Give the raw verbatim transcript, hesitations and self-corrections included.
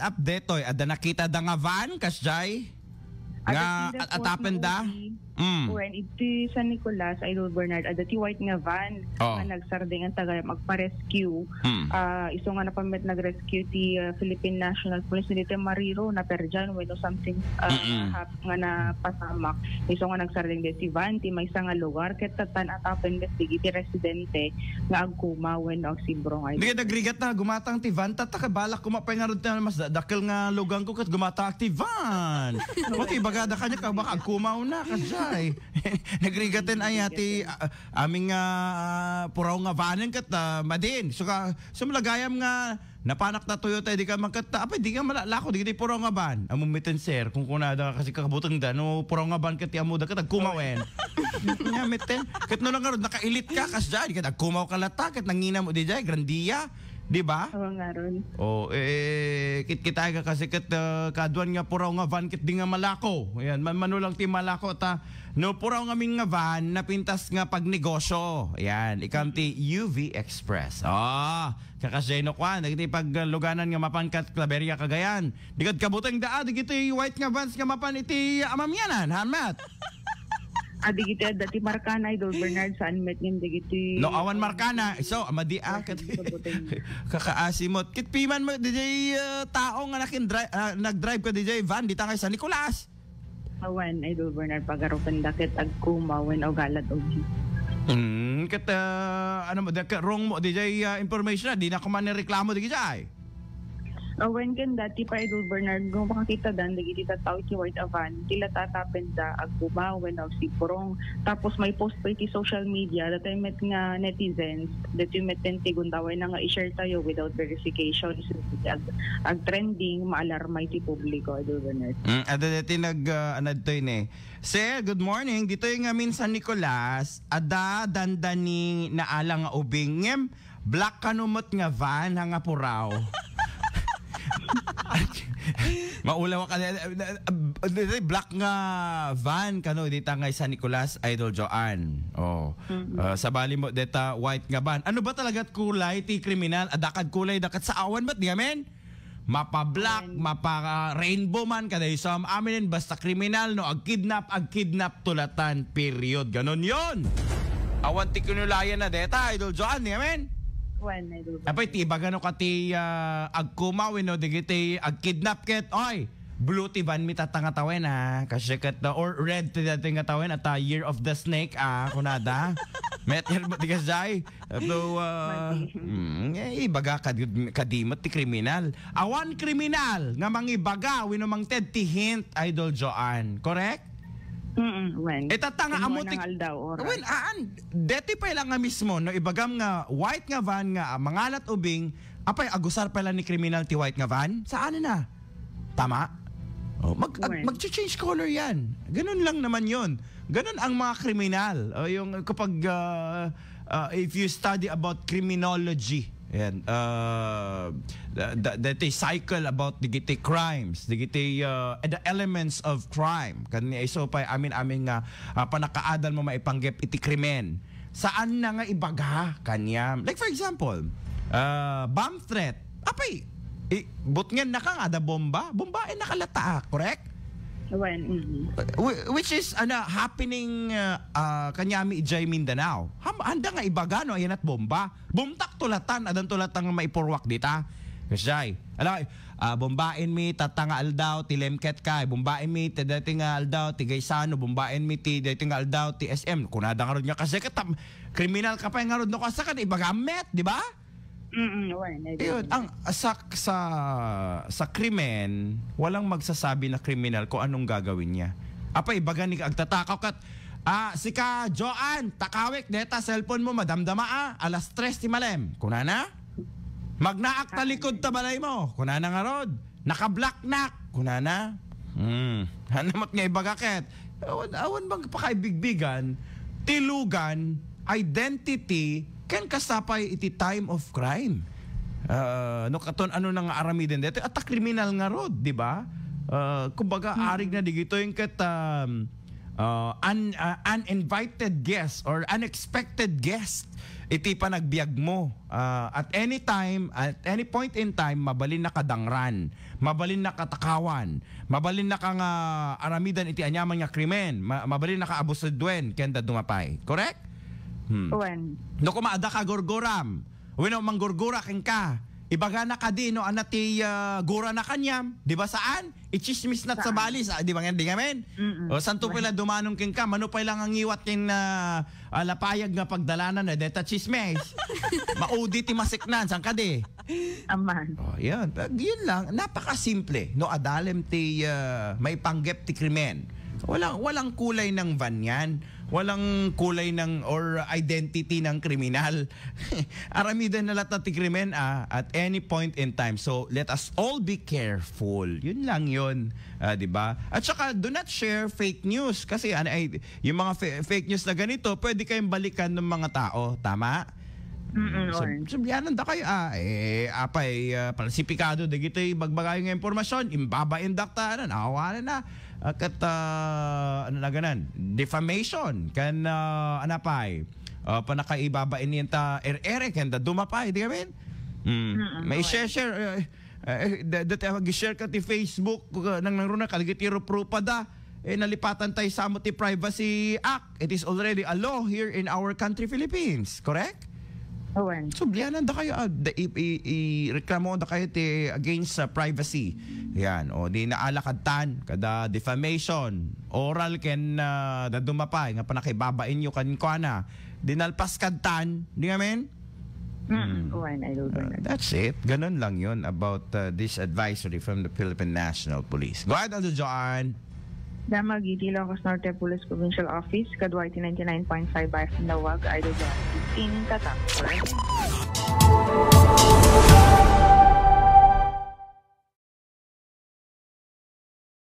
up detoy? Adda nakita da nga van, kasjay? Nga Adda ti at-, atapen da? Uri. Mm. Wen, iti San Nicolas, Idol Bernard, adda ti white nga van Oh. nga nagsardeng anta gayam agpa-rescue. Mm. Ah, isu nga napan met nag-rescue ti, ah, Philippine National Police, ditoy Mariro, naperdian, wenno something, ah, Mm-mm. hap-, nga napasamak. Isu nga nagsardeng deti van, ti maysa nga lugar, ket tattan atapen met dagiti residente nga agkuma wenno agsibrong, Idol. Di ka nagrigat na, gumatang ti van, tatta, kabalak kuma pay nga rod ta mas da-, dakkel nga lugan ko, ket gumatang ti van. Pati bagada kanya, ka baka agkumaw na, kasjay. Nagrigaten ay ati, ah, aming, ah, puraw nga vanen ket, ah, madin. So ka, so malagayam nga napanak ta Toyota, di ka man ket, apay, di ka malalako, di ka ti puraw nga van. Amo meten, sir, kung kunada kasi kakabuteng da, no, puraw nga van ket ti amo da, ket agkumawen. Nga meten, ket no lang nga rod, nakailit ka, kasjay, di ka agkumaw ka lata, ket nangina mo, di jay, Grandia. Di ba? Oo, nga ron. Oh, eh, kit-, kita ka kasi ket, uh, kaduan nga puraw nga van ket di nga malako. Ayan, man-, mano lang ti malako ta. No, puraw nga min nga van, napintas nga pagnegosyo. Ayan, ikam ti U V Express. Ah, kakasjay no kwan, dagiti pagluganan nga mapan kat Claveria, Cagayan. Di kad kabuteng daa, dagiti white nga vans nga mapan iti amamianan, Hanmat. Adi giti adda ti markana, Idol Bernard, saan met ngem dagiti No, awan markana. So, madi, ah, kat-, Sa buteng. Kakaasimot. Kit piman mo, di jay, ah, tao nga nakin-dri-, ah, nag-drive ka, di jay van, di ta kay San Nicolas. Awan, Idol Bernard, pagarupen da ket agkuma, wen, o galad, o gi. Hmm, ket, ah, ano mo, di, ket wrong mo, di jay, ah, information na, di na kuman ni reklamo, di jay. Awan ken dati pa, Idol Bernard, no makakita dan dagiti tattao iti white a van, ti latatapen da agkuma wenno agsipurong. Tapos may post pa iti social media, datay met nga netizens, dati met ten ti gundaway na nga i-share tayo without verification. So, ag, ag-trending, maalarma iti publiko, Idol Bernard. Mm, ada dati nag, ah, anad to ini. Sir, good morning. Ditoy nga min San Nicolas, ada dandani naala nga ubing. Ngem, black kano met nga van, ha, nga puraw. Maulaw ka, eh, eh, eh, black nga van kano dita nga San Nicolas, Idol Joanne. Oh. Mm-mm. Ah, sabali mo deta white nga van. Ano ba talaga kulay ti kriminal? Adakad kulay, dakat sa awan ba't di amen? Mapa-black, Amen. mapa-rainbow man, kada isam aminen, basta kriminal, no, agkidnap, agkidnap, tulatan, period. Ganon yon. Awan ti kinulayan na deta, Idol Joanne, amen? Wen, Idol. Apay, ti ibaga no ka ti, ah, agkumaw, no, digiti agkidnap ket, oy, blue ti van mi tatta nga tawen, ah. Kasi ket, uh, or red ti dati nga tawen at, uh, Year of the Snake, ah, kunada. Met year mo ti kasay. So, uh, mm, eh, ibaga kad-, kadi met ti kriminal. Awan kriminal nga mangibaga wenno mangted ti hint, Idol Joanne. Correct? Mm, wen. E, tatta nga ammo ti aldaw, oras. Wen, aan, deti pay lang nga mismo, no, ibagam nga white nga van nga, ah, mangalat ubing, apay, agusar pay lang ni kriminal ti white nga van? Saan na? Tama? Oh, mag, ag-, Wen. Mag-change color yan. Ganun lang naman yon. Ganun ang mga kriminal. Oh, yung kapag, ah, ah, if you study about criminology, yan, ah, the, the, the, the cycle about digiti crimes, digiti, ah, the elements of crime. Kani iso pay amin-amin nga, ah, panakaadal mo maipanggep iti krimen. Saan na nga ibaga kaniam? Like, for example, ah, bomb threat. Apay, i-, butngen na ka nga da bomba? Bombaen na ka latta, correct? Wen, mm. Wh-, which is, ano, happening, ah, ah, kaniami idiay Mindanao. Ham-, anda nga ibaga, no, ayan at bomba. Bumtak tulatan, adan tulatan nga maipurwak dita. Kasay, ala, ah, bombaen mi tatta nga aldaw ti Lemket kay, bombaen mi ti dati nga aldaw ti Gaisano, bombaen mi ti dati nga aldaw ti S M. Kunada ngarud nga kasi ket, kriminal ka pay ngarud no kasta ket ibagam met, di ba? Mm, wen, I Ayun, agree. Ang sa, sa, sa krimen, walang magsasabi na kriminal kung anong gagawin niya. Apay, ibaga ni agtatakaw kat, "Ah, sika, Joan, takawek deta cellphone mo, madamdama, ah, alas tres ti malem." Kunana? "Magnaak ta likod ta balay mo." Kunana ngarud. "Nakablaknak." Kunana. Hmm. Hanamat nga ibaga ket. Awan, awan bang pakaibigbigan, tilugan, identity, ken kasapay iti time of crime. Ah, no katon ano na nga aramiden dito, at kriminal nga rod, di ba? Ah, kumbaga, Mm. arig na digito yung ket, um, ah, un-, ah, uninvited guest or unexpected guest iti panagbiag mo. Ah, at any time, at any point in time, mabalin na kadangran, mabalin na katakawan, mabalin na ka nga aramidan iti anyaman nga krimen, ma-, mabalin na ka abusudwen, ken da dumapay. Correct? Hmm. Wen. No, kuma adda ka gurguram, wenno manggurgura kenka, ibagana kadi no anna ti, ah, gura na kaniam, di ba saan? Ichismis nat sa Saan? Bali, sa, di ba nga, di nga men? Mm-mm. O, santo Wen. Pala dumanong kenka, mano pay lang ang iwat ken, ah, ah, lapayag nga pagdalanan, eh, deta chismis. Maudi ti masiknan, saan kadi? Aman. Oh, yun. Pag, yun lang, napakasimple. No, adalem ti, ah, maipanggep ti krimen. Walang, walang kulay ng van yan. Walang kulay ng or identity ng kriminal. Aramidan na latta ti krimen, ah, at any point in time. So, let us all be careful. Yun lang yun. Ah, di ba? At saka, do not share fake news. Kasi, ano, ay, yung mga fa-, fake news na ganito, pwede kayong balikan ng mga tao. Tama? Mm-mm, So, Lord. Sabihanan da kayo, ah, eh, apay, ah, palsipikado, dagitoy bagbagayo nga impormasyon, imbabain dakta, ano, nakawanan na. Ah, ket, ah, ano na ganan? Defamation, kan, ah, anapay? Ah, panakaibabain niyan ta, er-ere, kan da dumapay, di kami? Mm. Mm-mm, May okay. share-share, eh, eh, da-, dati ako, gi-share ka ti Facebook, uh, nang nangruna, kalagit ti rupropa da. Eh, nalipatan tayo sa mo ti Privacy Act. It is already a law here in our country, Philippines. Correct? Awan. Sublianan da kayo, ah, da, i, i, i, reklamo da kayo ti against sa privacy. Yan. O, di naalakad tan, kada defamation, oral ken, ah, dadumapay, nga panakaibabain nyo kan kuana. Di nalpas kad tan, di nga men? Mm, Hmm. Awan, I don't Uh, know. That's it. Ganun lang yun about, uh, this advisory from the Philippine National Police. Go ahead, Aldo Joan. Damag iti Ilocos Norte Police Provincial Office, kadua iti ninety-nine point five F M Dawag, Idol Joan. King Tatak.